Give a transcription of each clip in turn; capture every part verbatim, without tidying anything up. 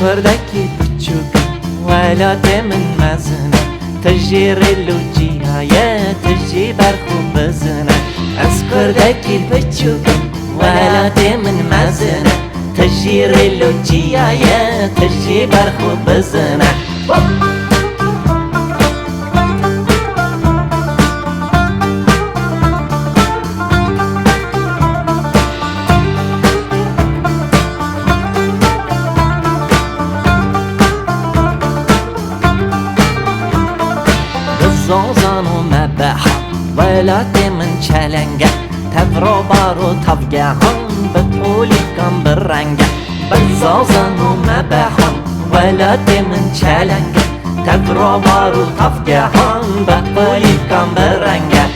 Kurdekî piçûk im, welatê min mezin e. Tu jî rêl û cîya ye, tu jî ber xwe bizin e. Ez kurdekî piçûk im, welatê min mezin e. Tu jî rêl û cîya ye, tu jî ber xwe bizin e. Bi zazan û me beha, welatê min çeleng e. Tevra bar û tavgehan, bi polîkan bi reng e. Bi zazan û me beha, welatê min çeleng e. Tevra bar û tavgehan, bi polîkan bi reng e.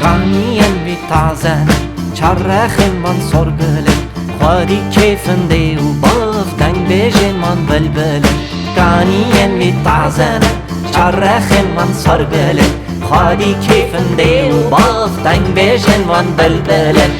Kaniyên wî taze ne, çar rexên wan sor gul in. Xwedî kêfin dê û bav, dengbêjên wan bilbil in. Kaniyên wî taze ne, çar rexên wan sor gul in. Xwedî kêfin dê û bav, dengbêjên wan bilbil in.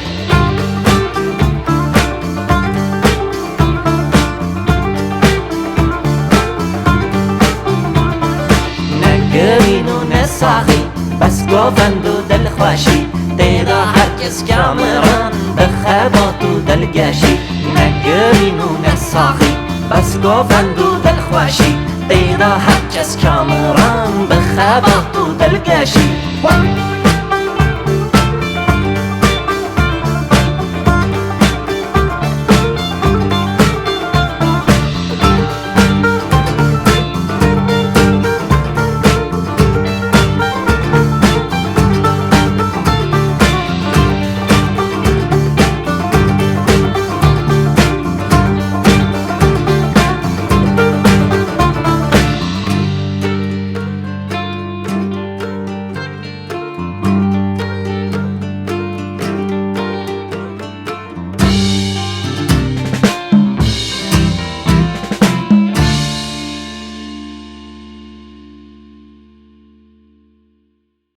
Ne girîn û ne saxî, bes govend û dilxweşî. Tê de her kes kamiran bi xebat û dilgeşî. Ne girîn û ne saxî, bes govend û dilxweşî. Tê de her kes kamiran bi xebat û dilgeşî.